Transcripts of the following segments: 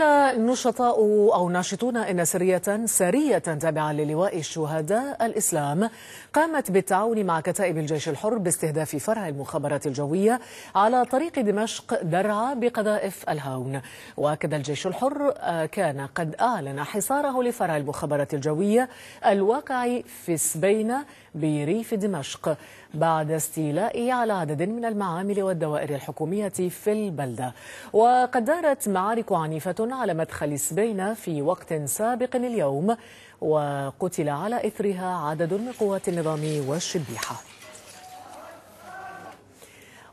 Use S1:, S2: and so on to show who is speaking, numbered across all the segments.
S1: قال نشطاء أو ناشطون إن سرية تابعة للواء الشهداء الإسلام قامت بالتعاون مع كتائب الجيش الحر باستهداف فرع المخابرات الجوية على طريق دمشق درعا بقذائف الهاون. وأكد الجيش الحر كان قد أعلن حصاره لفرع المخابرات الجوية الواقع في سبينة بريف دمشق بعد استيلائه على عدد من المعامل والدوائر الحكومية في البلدة. وقد دارت معارك عنيفة على مدخل سبينة في وقت سابق اليوم، وقتل على إثرها عدد من قوات النظام والشبيحة.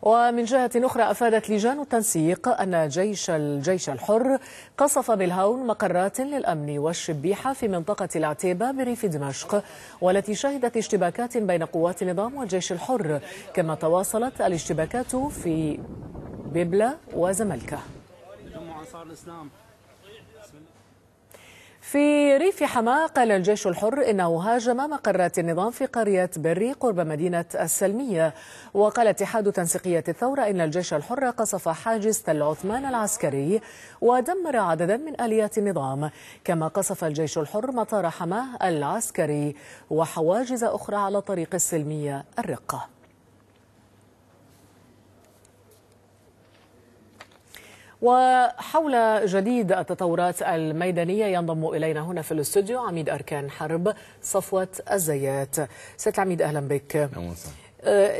S1: ومن جهة أخرى أفادت لجان التنسيق أن الجيش الحر قصف بالهاون مقرات للأمن والشبيحة في منطقة العتيبة بريف دمشق، والتي شهدت اشتباكات بين قوات النظام والجيش الحر، كما تواصلت الاشتباكات في بيبلة وزملكة. في ريف حماة قال الجيش الحر إنه هاجم مقرات النظام في قرية بري قرب مدينة السلمية. وقال اتحاد تنسيقية الثورة إن الجيش الحر قصف حاجز تل عثمان العسكري ودمر عددا من آليات النظام، كما قصف الجيش الحر مطار حماة العسكري وحواجز أخرى على طريق السلمية الرقة. وحول جديد التطورات الميدانية ينضم إلينا هنا في الاستوديو عميد أركان حرب صفوة الزيات. سيد العميد أهلا بك.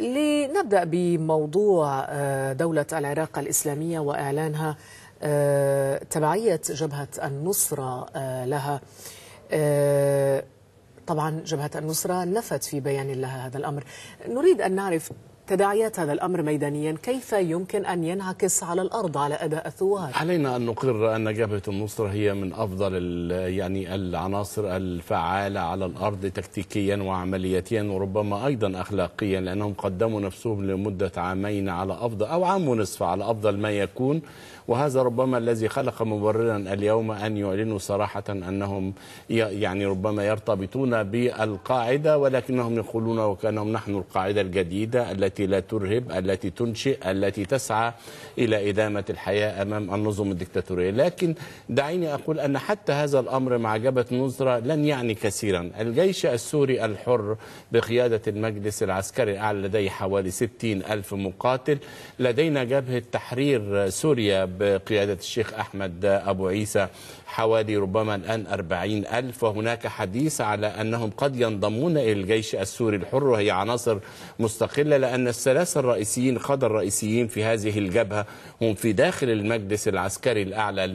S1: لنبدأ بموضوع دولة العراق الإسلامية وإعلانها تبعية جبهة النصرة لها. طبعا جبهة النصرة نفت في بيان لها هذا الأمر. نريد أن نعرف تداعيات هذا الأمر ميدانيا، كيف يمكن أن ينعكس على الأرض على أداء الثوار؟
S2: علينا أن نقر أن جبهة النصرة هي من أفضل العناصر الفعالة على الأرض تكتيكيا وعملياتيا وربما أيضا أخلاقيا، لأنهم قدموا نفسهم لمدة عامين على أفضل أو عام ونصف على أفضل ما يكون، وهذا ربما الذي خلق مبررا اليوم أن يعلنوا صراحة أنهم ربما يرتبطون بالقاعدة، ولكنهم يقولون وكأنهم نحن القاعدة الجديدة التي لا ترهب، التي تنشئ، التي تسعى إلى إدامة الحياة أمام النظم الدكتاتورية. لكن دعيني أقول أن حتى هذا الأمر مع جبهة النصرة لن يعني كثيرا. الجيش السوري الحر بقيادة المجلس العسكري الأعلى لديه حوالي 60,000 مقاتل. لدينا جبهة تحرير سوريا بقيادة الشيخ أحمد أبو عيسى حوالي ربما الآن 40,000، وهناك حديث على أنهم قد ينضمون إلى الجيش السوري الحر، وهي عناصر مستقلة، لأن الثلاثة الرئيسيين قادة الرئيسيين في هذه الجبهة هم في داخل المجلس العسكري الأعلى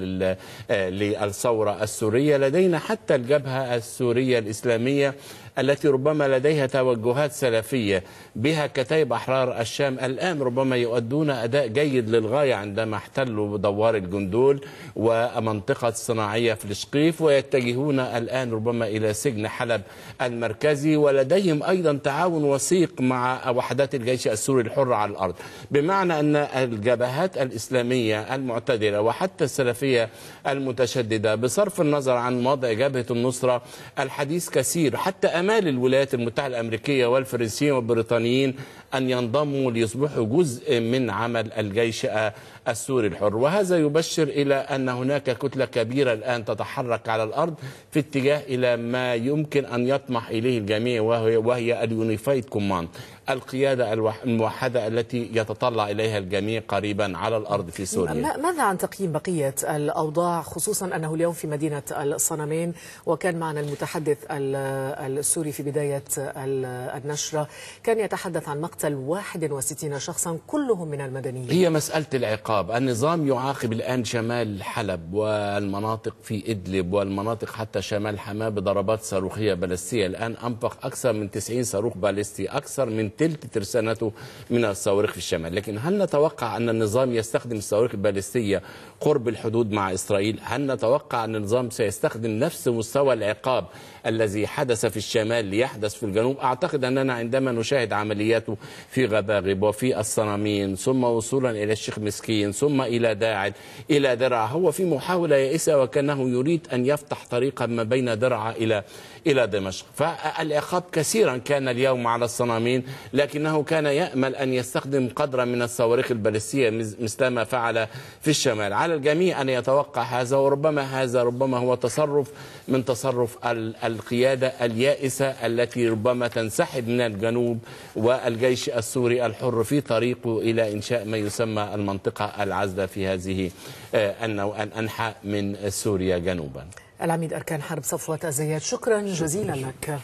S2: للثورة السورية. لدينا حتى الجبهة السورية الإسلامية التي ربما لديها توجهات سلفية، بها كتائب أحرار الشام الآن ربما يؤدون أداء جيد للغاية عندما احتلوا دوار الجندول ومنطقة صناعية في الشقيف، ويتجهون الآن ربما إلى سجن حلب المركزي. ولديهم أيضا تعاون وثيق مع وحدات الجيش السوري الحر على الأرض، بمعنى أن الجبهات الإسلامية المعتدلة وحتى السلفية المتشددة، بصرف النظر عن وضع جبهة النصرة الحديث كثير، حتى أمال الولايات المتحدة الأمريكية والفرنسيين والبريطانيين أن ينضموا ليصبحوا جزء من عمل الجيش السوري الحر. وهذا يبشر إلى أن هناك كتلة كبيرة الآن تتحرك على الأرض في اتجاه إلى ما يمكن أن يطمح إليه الجميع، وهي اليونيفايد كوماند، القيادة الموحدة التي يتطلع إليها الجميع قريبا على الأرض في سوريا.
S1: ماذا عن تقييم بقية الأوضاع، خصوصا أنه اليوم في مدينة الصنمين وكان معنا المتحدث السوري في بداية النشرة كان يتحدث عن مقتل 61 شخصا كلهم من المدنيين؟
S2: هي مسألة العقاب. النظام يعاقب الآن شمال حلب والمناطق في إدلب والمناطق حتى شمال حماة بضربات صاروخية بلاستية. الآن أنفق أكثر من 90 صاروخ باليستي، أكثر من ثلث ترسانته من الصواريخ في الشمال. لكن هل نتوقع أن النظام يستخدم الصواريخ الباليستية قرب الحدود مع إسرائيل؟ هل نتوقع أن النظام سيستخدم نفس مستوى العقاب الذي حدث في الشمال ليحدث في الجنوب؟ أعتقد أننا عندما نشاهد عملياته في غباغب وفي الصنامين ثم وصولا إلى الشيخ مسكين الحوثيين ثم إلى داعش إلى درعا. هو في محاولة يائسة وكأنه يريد أن يفتح طريقا ما بين درعا إلى دمشق. فالعقاب كثيرا كان اليوم على الصنامين، لكنه كان يأمل أن يستخدم قدرا من الصواريخ البالستية مثلما فعل في الشمال. على الجميع أن يتوقع هذا، وربما هذا هو تصرف من تصرف القيادة اليائسة التي ربما تنسحب من الجنوب والجيش السوري الحر في طريقه إلى إنشاء ما يسمى المنطقة العازلة في هذه الأنحاء من سوريا جنوبا.
S1: العميد أركان حرب صفوت الزيات، شكرا جزيلا لك.